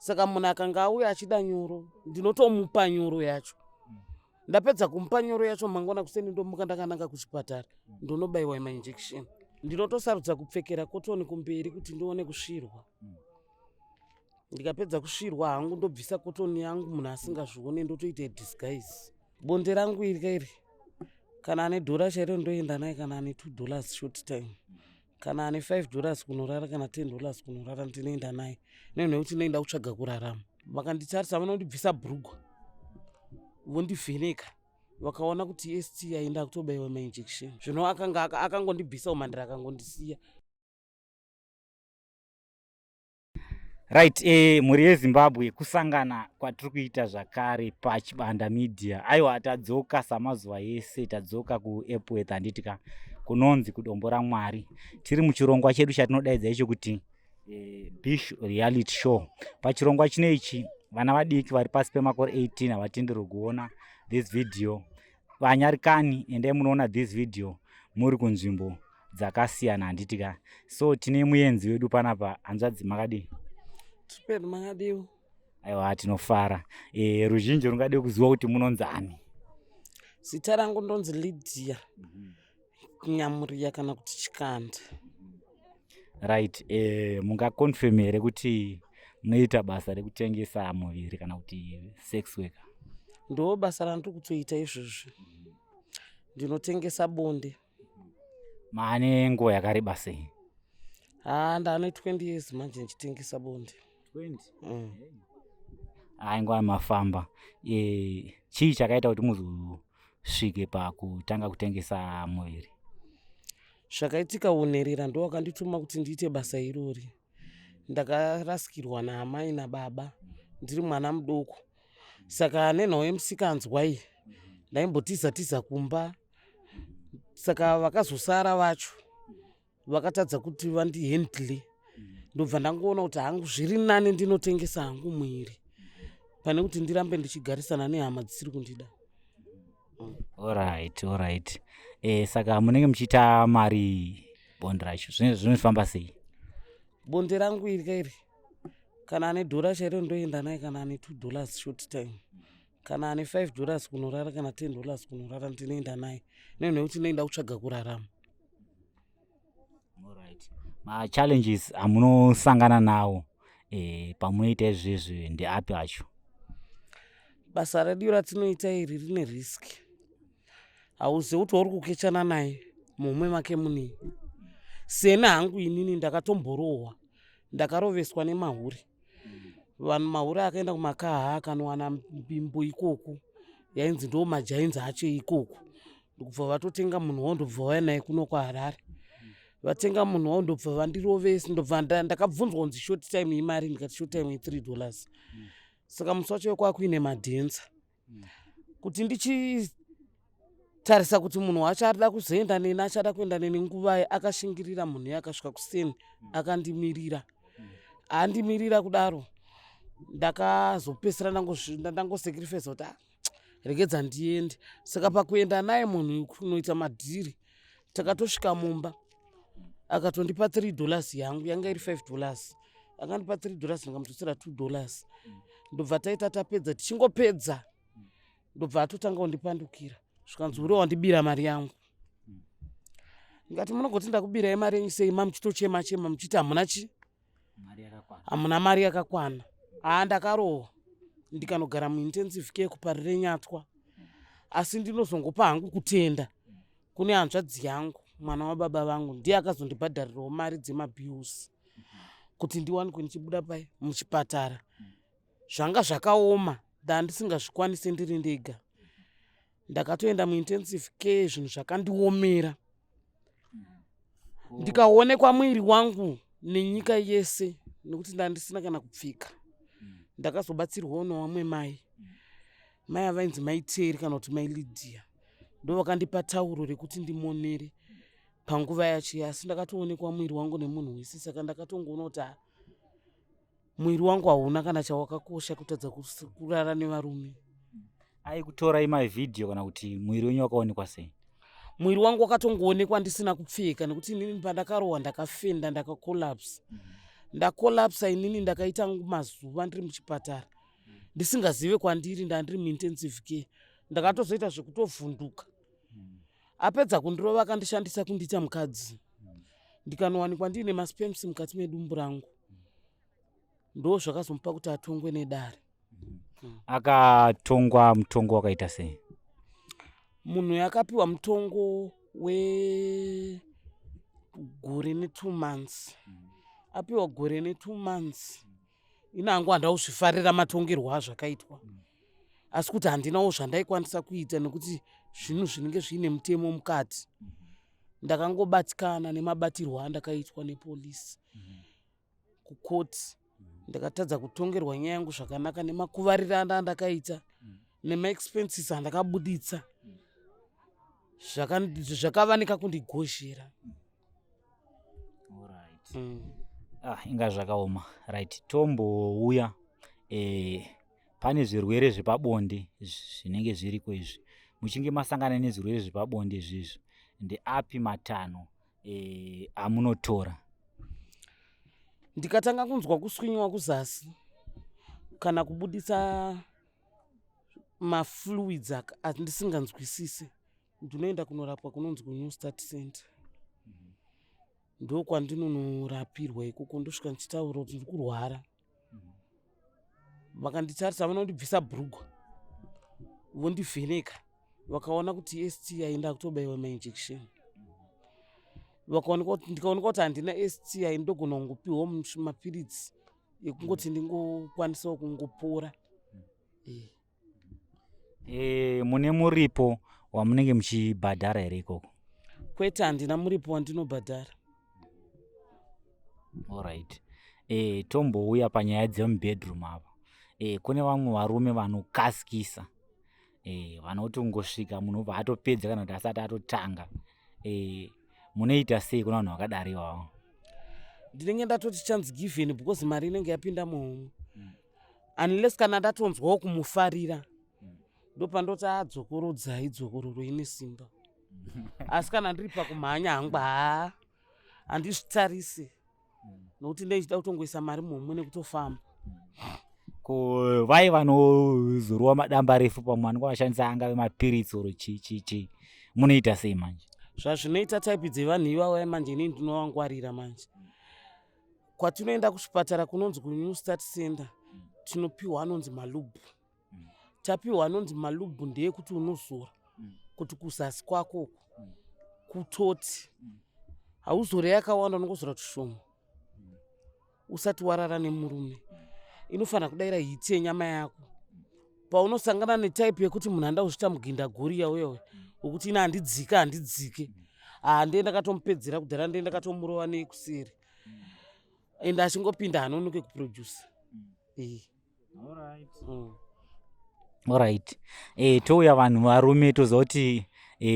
Saka munhu akanga auya achida nyoro, ndinotomupa nyoro yacho. Ndapedza kumupa nyoro yacho, mangwana kuseni ndomuka ndakananga kuchipatara, ndonobaiwa mainjection. Ndinotosarudza kupfekera kotoni kumberi kuti ndione kusvirwa. Ndikapedza kusvirwa hangu ndobvisa kotoni yangu, munhu asingazvione, ndotoita disguise. Bonde rangu iri kairi, kana ane dhora chairo ndoenda naye, kana ane $2 short time, kana ane $5 kunorara, kana $10 kunorara, ndinoenda naye nenhu yekuti ndinoenda kutsvaga kurarama. Vakanditarisa, vanondibvisa bhurugwa, vondivheneka, vakaona kuti ST yaenda kutobaiwa mainjection. Zvino akanga akangondibvisa umhandira, akangondisiya. Right, mhuri yeZimbabwe, kusangana kwatiri kuita zvakare paChibanda Media. Aiwa, tadzoka samazuva ese, tadzoka kuEpworth, handiti ka, kunonzi kuDombo raMwari. Tiri muchirongwa chedu chatinodaidza icho kuti Bish Reality Show. Pachirongwa chino ichi, vana vadiki vari pasi pemakore 18 havatenderwi kuona this video. Vanyarikani, endai munoona this video muri kunzvimbo dzakasiyana, handiti ka? So tine muenzi wedu panapa. Hanzvadzi, makadii? Tipeni, makadiwo? Aiwa, tinofara. Ruzhinji rungade kuziva kuti munonzani? Zita rangu ndonzi Lydia Nyamuriya kana kuti Chikanda. Right, mungaconfirm here kuti munoita basa rekutengesa muviri kana kuti sex worker? Ndo basa randiri kutoita izvozvi, ndinotengesa bonde. Maane nguva yakareba sei? Haa, ndane 20 years manje ndichitengesa bonde. 20? Mm. Hai, nguva mafamba. Chii chakaita kuti muzosvike pakutanga kutengesa muviri? Zvakaitika, unherera ndo wakandituma kuti ndiite basa irori. Ndakarasikirwa naamai nababa ndiri mwana mudoko, saka nenhau yemusikanzwa iyi ndaimbotiza tiza kumba. Saka vakazosara vacho vakatadza kuti vandihandle, ndobva ndangoona kuti hangu zviri nani ndinotengesa hangu mwiri pane kuti ndirambe ndichigarisana nehama dzisiri kundida. Alright. Saka munenge muchiita mari bonde racho zvinofamba sei? Bonde rangu iri kairi, kana ane dhora chairo ndoenda naye, kana ane $2 short time, kana ane $5 kunorara, kana $10 kunorara, ndinoenda naye nenhu yekuti ndinoenda kutsvaga kurarama. Alright, machallenges amunosangana nawo pamunoita izvezvi ndeapi acho? Basa redu ratinoita iri rine risk. Hauzivi kuti wauri kukechana naye mumwe make munei. Sena hangu inini ndakatomborohwa, ndakaroveswa nemahure. Vanhu mahure akaenda kumakaha, akanowana mbimbo ikoko yainzi ndo majainzi acho ikoko, ndokubva vatotenga munhu wao, ndobva vauya naye kuno kwaHarare. Vatenga munhu wao, ndobva vandirovesa. Ndobva ndakabvunzwa kunzi short time imari, ndikati short time i$3. Saka musi wacho kwakuine madhenza, kuti ndichitarisa kuti munhu wacho arida kuzoenda neni, achada kuenda neni nguvai. Akashingirira munhu iye, akasvika kuseni akandimirira. Andimirira kudaro, ndakazopedzisira ndangosacrifice kuti, "Ah, regedza ndiende." Saka pakuenda naye munhu kunoita madhiri, takatosvika mumba, akatondipa $3 yangu, yanga iri $5. Akandipa $3, ndikamututsira $2. Ndobva taita, tapedza, tichingopedza ndobva atotanga kundipandukira, zvikanzi, "Uri wandibira mari yangu." Ndikati, "Munogoti ndakubirai mari yenyu sei, mamuchitochema chema muchiti hamuna chi hamuna mari yakakwana?" Haa, ndakarohwa, ndikanogara muintensive care kuparire Nyatwa. Asi ndinozongopa hangu kutenda kune hanzvadzi yangu, mwana wababa vangu, ndiye akazondibhadharirawo mari dzemabills kuti ndiwanikwe ndichibuda pai muchipatara. Zvanga zvakaoma, ndandisingazvikwanisi ndiri ndega. Ndakatoenda muintensive care, zvinhu zvakandiomera, ndikaonekwa mwiri wangu nenyika yese nekuti ndandisina kana kupfeka. Ndakazobatsirwawo nevamwe mai, mai avainzi Maiteri kana kuti Mai Lydia, ndo vakandipa tauro rekuti ndimonere panguva yacho. Asi ndakatoonekwa mwiri wangu nemunhu wese, saka ndakatongoona kuti ah, mwiri wangu hauna kana chawakakosha kutadza kurara nevarume. Aikutorai mavhidhiyo kana kuti mwiri wenyu wakaonekwa sei? Mwiri wangu wakatongoonekwa ndisina kupfeka, nekuti inini pandakarohwa ndakafenda, ndakacollapse. Ndakolapsa inini, ndakaita mazuva ndiri muchipatara ndisingazive kwandiri, ndandiri muintensive care. Ndakatozoita zvekutovhunduka. Apedza kundirova, akandishandisa kundiita mukadzi, ndikanowanikwa ndiine masperms mukati medumbu rangu. Ndo zvakazomupa kuti atongwe nedare. Akatongwa mutongo wakaita sei? Munhu yakapiwa mutongo wegore ne2 months. Apiwa gore ne2 months, inangu handauzvifarira matongerwo azvakaitwa, asi kuti handinawo zvandaikwanisa kuita nekuti zvinhu zvinenge zviine mutemo mukati. Ndakangobatikana nemabatirwo andakaitwa nepolisi kukoti. Ndakatadza kutongerwa nyaya yangu zvakanaka nemakuvariro andakaita nemaexpenses andakabuditsa. Zvakavanika kundigozhera. Ah, inga zvakaoma. Right, tombouya pane zvirwere zvepabonde zvinenge zviriko izvi. Muchinge masangana nezvirwere zvepabonde izvizvi, ndeapi matanho amunotora? Ndikatanga kunzwa kuswinyiwa kuzasi kana kubudisa mafluids andisinganzwisisi, ndinoenda kunorapwa kunonzi kuNew Start Center. Ndokwandinonorapirwa ikoko. Ndosvika ndichitaura kuti ndiri kurwara. Vakanditarisa, vanondibvisa bhurugwa, vondivheneka. Vakaona kuti STI, ndakutobayiwa mainjection. Vakaonekwa kuti, ndikaonekwa kuti handina STI, ndogona kungopiwawo mapiritsi ekungoti ndingokwanisawo kungopora. Mune muripo wamunenge muchibhadhara here ikoko? Kwete, handina muripo wandinobhadhara. Alright, tombouya panyaya dzemubedroom apa. Kune vamwe varume vanokasikisa, vanoti kungosvika munhu obva atopedza kana kuti asati atotanga. Munoita sei kuna vanhu vakadaro ivavo? Ndinenge ndatoti chance given, because mari inenge yapinda muhomwe, unless kana ndatonzwawo kumufarira, ndopandoti adzokorodzai dzokororo ine simba. Asi kana ndiri pakumhanya hangu, haa, handizvitarise nokuti ndeichida kutongoisa mari muhomwe nekutofamba. Ko vai vanozorova madamba refu, pamwe vanenge vashandisa angave mapiritsi oro chii chii chii, munoita sei manje? Zvazvinoita type dzevanhu ivavo manje, inini ndinovangwarira manje. Kwatinoenda kuchipatara kunonzi kuNew Start Center, tinopiwa anonzi malube. Tapiwa anonzi malube ndeyekuti unozora kuti kuzasi kwako uku kutoti hauzore yakawanda, unongozora tushoma usati warara nemurume. Inofanira kudayira heat yenyama yako. Paunosangana netype yekuti munhu anoda kuzviita mugindagoriya uyoyo wekuti ine handidzike handidzike, haa, ndiye ndakatomupedzera kudhara, ndiye ndakatomurova nekuseri, ende achingopinda hanonoke kuproduce. Alright, touya vanhu varume, toziva kuti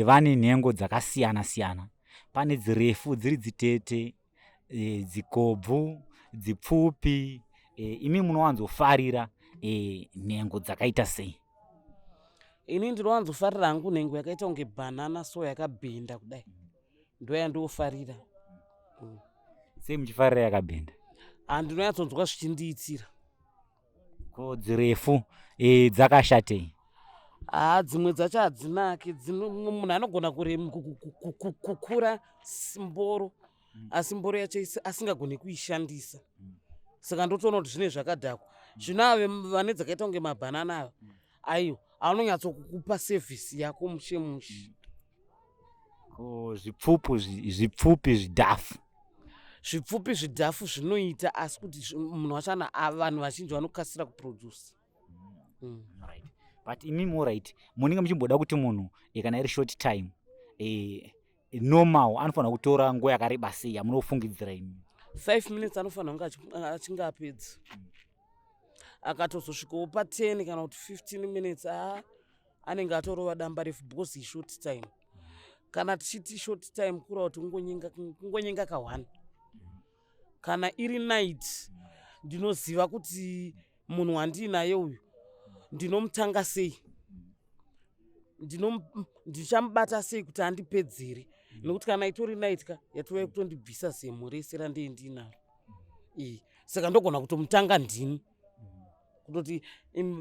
vane nhengo dzakasiyana siyana. Pane dzirefu dziri dzitete, dzikobvu, dzipfupi. Imi munowanzofarira nhengo dzakaita sei? Ini ndinowanzofarira hangu nhengo yakaita kunge bhanana, so yakabhenda kudai, ndo yandofarira. Sei muchifarira yakabhenda? Handinonyatsonzwa zvichindiitira. Ko dzirefu dzakashatei? Haa, dzimwe dzacho hadzinaki. Munhu anogona kukura mboro, asi mboro yacho asingagoni kuishandisa. Saka ndotoona kuti zvine zvakadhakwa. Zvino ave vane dzakaita kunge mabhanana ava, aiwa, anonyatsokukupa service yako mushe mushe. Ko zvipfupu, zvipfupi zvidhafu? Zvipfupi zvidhafu zvinoita, asi kuti munhu wacho vanhu vazhinji vanokasira kuproduce. Right, but imimi, alright, munenge muchimboda kuti munhu kana iri short time, normal anofanira kutora nguva yakareba sei yamunofungidzira imi? 5 minutes anofanira kunge achinge apedza. Akatozosvikawo pa10 kana kuti 15 minutes, aa, anenge atorova damba refu, because ishort time. Kana tichiti short time, kureva kuti kungonyenga ka1. Kana iri night, ndinoziva kuti munhu wandiinaye uyu ndinomutanga sei, ndichamubata sei kuti andipedzere, nekuti kana itori night ka, yatova yekutondibvisa zemo rese randee ndinaro. Iyi saka ndogona kutomutanga ndini kutoti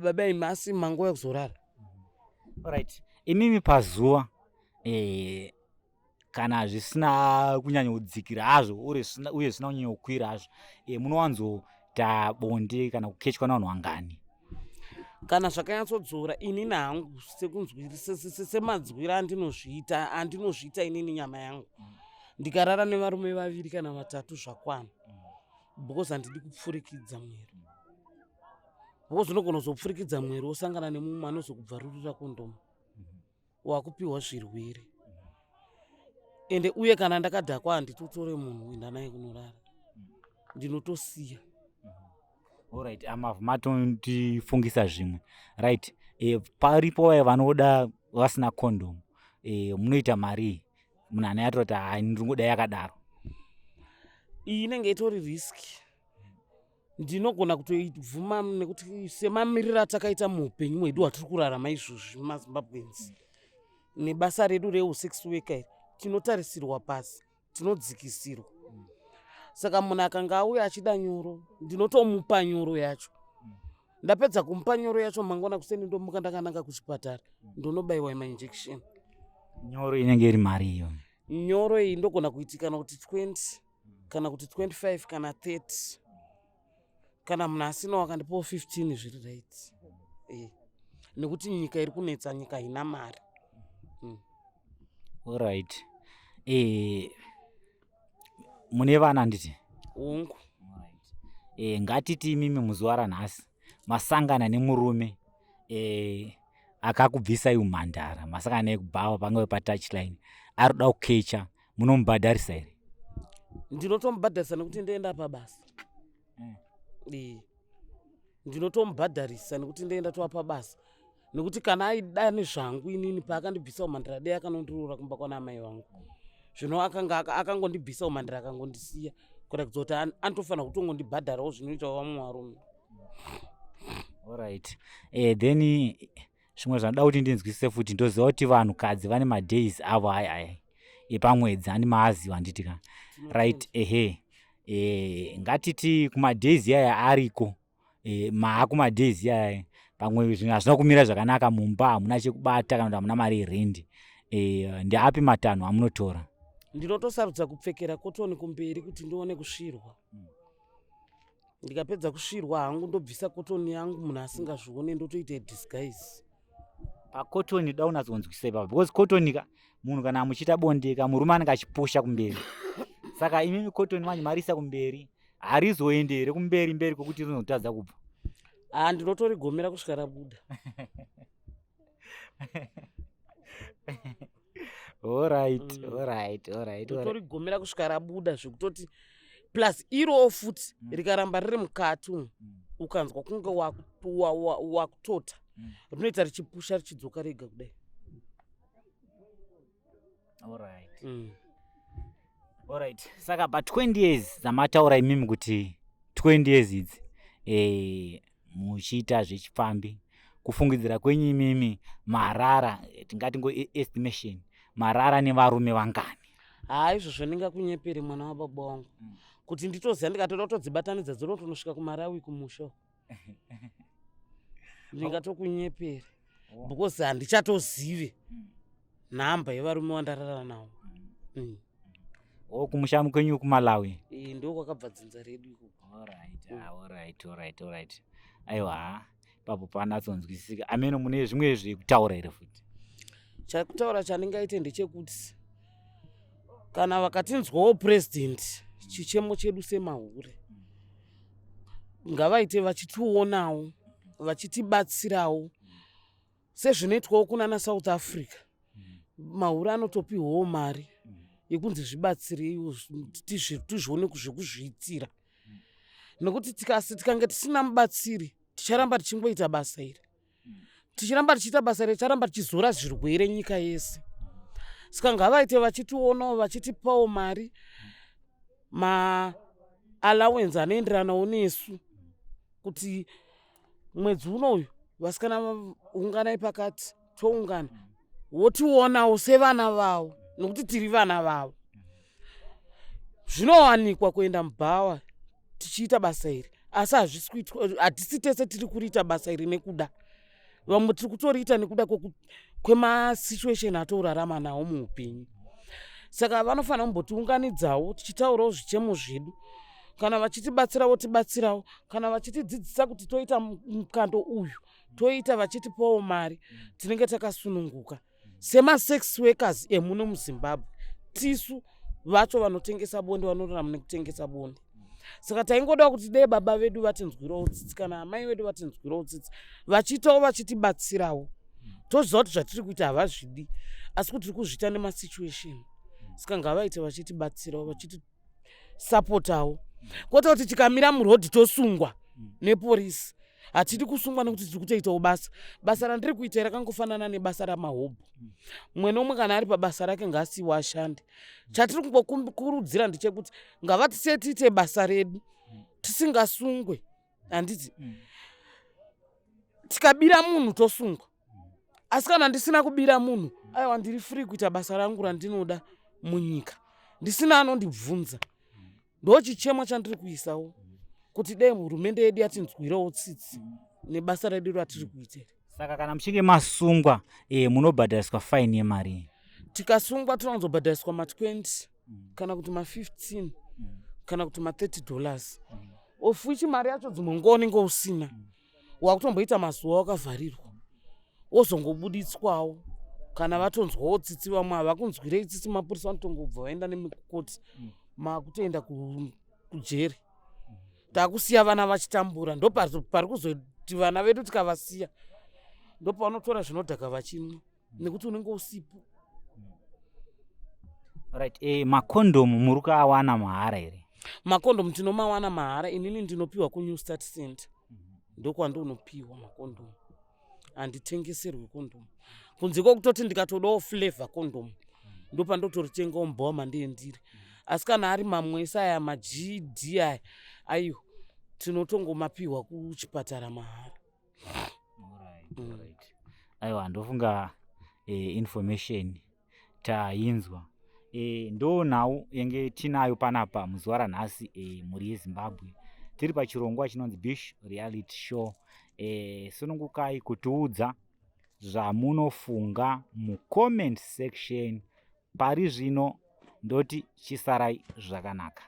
baba imi asi manguva yekuzorara. Right, imimi pazuva eh, kana zvisina kunyanya kudzikira hazvo uye zvisina kunyanya kukwira hazvo e, munowanzoita bonde kana kukechwa navanhu vangani? Kana zvakanyatsodzora inini hangu semanzwiro andinozviita andinozviita inini nyama yangu, ndikarara nevarume vaviri kana vatatu zvakwana, because handidi kupfurikidza mwero, because unogona kuzopfurikidza mwero wosangana nemumwe anozokubvarurira kondomu, wakupiwa zvirwere. Ende uye kana ndakadhakwa handitotore munhu kuenda naye kunorara, ndinotosiya. Alright, amavhu matontifungisa zvimwe. Right, e, paripo vaya vanoda vasina condom, e, munoita marii? Munhu ane atoti hai, ndingoda yakadaro. Iyi inenge itori risk, ndinogona kutoibvuma nekuti semamiriro atakaita muupenyu hwedu hwatiri kurarama izvozvi maZimbabweans nebasa redu reusex worker iri, tinotarisirwa pasi, tinodzikisirwa. Saka munhu akanga auya achida nyoro, ndinotomupa nyoro yacho. Ndapedza kumupa nyoro yacho, mangwana kuseni ndomuka ndakananga kuchipatara, ndonobayiwa mainjection. Nyoro inenge iri mari iyo? Nyoro iyi ndogona kuiti kana kuti 20 kana kuti 25 kana 30. Kana munhu asina wakandipawo 15 zviri right, e. Nekuti nyika iri kunetsa, nyika haina mari. Alright, e, mune vana handiti? Hongu. E, ngatiti imimi muzuva ranhasi masangana nemurume e, akakubvisai umhandara, masangana naye kubhawa, pangave patouchline, ari kuda kukecha, munomubhadharisa here? Ndinotomubhadharisa nekuti ndoenda pabasa. E, ndinotomubhadharisa nekuti ndoenda tova pabasa, nekuti kana aida nezvangu inini paakandibvisa umhandara, dei akanondiroora kumba kwana amai vangu. Zvino akanga akangondibvisa umhandara akangondisiya, kuratidza kuti anotofanira kutongondibhadharawo zvinoitawo vamwe varume. Alright, eh, then zvimwe zvanoda kuti ndinzwisise futi, ndoziva kuti vanhukadzi vane madays avo aya aya epamwedzi, handi maaziva handiti ka? Right, ehe, e, ngatiti kumadays aya ariko e, maakumadays aya, pamwe zvinhu hazvina kumira zvakanaka mumba, hamuna chekubata kana kuti hamuna mari yerendi, e, ndeapi matanho amunotora? Ndinotosarudza kupfekera kotoni kumberi kuti ndione kusvirwa. Ndikapedza kusvirwa hangu, ndobvisa kotoni yangu munhu asingazvione, ndotoita disguise. Pakotoni da unatsonzwisisa ipapo, because kotoni ka, munhu kana muchiita bonde ka, murume anenge achipusha kumberi, saka imimi kotoni manje marisa kumberi, harizoendi here kumberi mberi kwekuti rinotadza kubva? Ha, ndinotorigomera kusvika rabuda. Alright. Alright. Ndotorigomera kusvika rabuda, zvekutoti plus irowo futi rikaramba riri mukati umu, ukanzwa kunge wakutota, rinoita richipusha richidzoka rega kudai. Alright. Alright, saka pa20 years dzamataura imimi kuti 20 years idzi e, muchiita zvechipfambi, kufungidzira kwenyu imimi marara, tingati ngo estimation, marara nevarume vangani? Haa, izvozvo ndingakunyepere, mwana wababa wangu, kuti nditoziva ndikatoda kutodzibatanidza dzinotonosvika kuMarawi kumusha uko. Ndingatokunyepere because handichatozive nhamba yevarume wandarara navo. O, kumusha kwenyu kuMalawi? Iyi ndo kwakabva dzinza redu ikoko. Alright, ah, alright. Aiwa, ipapo panatsonzwisisika. Ameno mune zvimwe zvekutaura here futi? Chakutaura chandingaite ndechekuti kana vakatinzwawo president, chichemo chedu semahure, ngavaite vachitionawo, vachitibatsirawo sezvinoitwawo kunana South Africa. Mahure anotopiwawo mari yekunzi zvibatsireiwo, tizvione zvekuzviitira, nekuti tikange tisina mubatsiri, ticharamba tichingoita basa iri, tichiramba tichiita basa iri, ticharamba tichizora zvirwere nyika yese. Saka ngavaite vachitionawo, vachitipawo mari, maallowance anoenderanawo nesu, kuti mwedzi unoyu vasikana unganai pakati, toungana, wotionawo sevana vavo, nokuti tiri vana vavo. Zvinowanikwa kuenda mubhawa. Tichiita basa iri, asi hazvisi kuitwa. Hatisi tese tiri kuriita basa iri nekuda. Vamwe tiri kutoriita nekuda kwemasituation atourarama nawo muupenyu. Saka vanofanira kumbotiunganidzawo, tichitaurawo zvichemo zvedu. Kana vachitibatsira, votibatsirawo. Kana vachitidzidzisa kuti toita mukando uyu, toita. Vachitipawo mari, tinenge takasununguka semasex workers emuno muZimbabwe. Tisu vacho vanotengesa bonde, vanorarama nekutengesa bonde. Saka taingoda kuti dei baba vedu vatinzwirawo tsitsi, kana amai vedu vatinzwirawo tsitsi, vachiitawo vachitibatsirawo. Toziva kuti zvatiri kuita havazvidi, asi kuti tiri kuzviita nemasituation. Saka ngavaite vachitibatsirawo, vachitisapotawo, kwete kuti tikamira murodhi tosungwa neporisi. Hatidi kusungwa nekuti tiri kutoitawo basa. Basa randiri kuita rakangofanana nebasa ramahobho. Mumwe nomwe kana ari pabasa rake, ngaasiwe ashande. Chatiri kungokurudzira ndechekuti ngavatisiye tiite basa redu tisingasungwe, handiti? Tikabira munhu tosungwa, asi kana ndisina kubira munhu, aiwa, ndiri free kuita basa rangu randinoda munyika ndisina anondibvunza. Ndo chichemo chandiri kuisawo, kuti dei hurumende yedu yatinzwirawo tsitsi nebasa redu ratiri kuita. Saka kana muchinge masungwa, munobhadhariswa faini yemari? Tikasungwa tinowanzobhadhariswa ma20 kana kuti ma15 kana kuti ma30 dollars, of which mari yacho dzimwe nguva unenge usina. Wakutomboita mazuva wakavharirwa, wozongobuditswawo kana vatonzwawo tsitsi. Vamwe havakunzwirei tsitsi, mapurisa vanotongobva vaenda nemikoti, makutoenda kujeri. Takusiya vana vachitambura. Ndo pari kuzoti vana vedu tikavasiya, ndopavanotora zvinodhaka vachinwa, nekuti unenge usipo. Right, makondomu muri kuawana mahara here? Makondomu tinomawana mahara. Inini ndinopiwa kuNew Start Center, ndokwandinopiwa makondomu. Handitengeserwi kondomu kunze kwekutoti ndikatodawo flavor kondomu, ndopandotoritengawo mubhawa mandiye ndiri. Asi kana ari mamwe ese aya, maGD aya, aiwa, tinotongomapiwa kuchipatara mahara. Right. Aiwa, ndofunga information tainzwa. Ndo nhau yenge tinayo panapa muzuva ranhasi. Mhuri yeZimbabwe, tiri pachirongwa chinonzi Bish Reality Show. Sunungukai kutiudza zvamunofunga mucomment section. Pari zvino ndoti chisarai zvakanaka.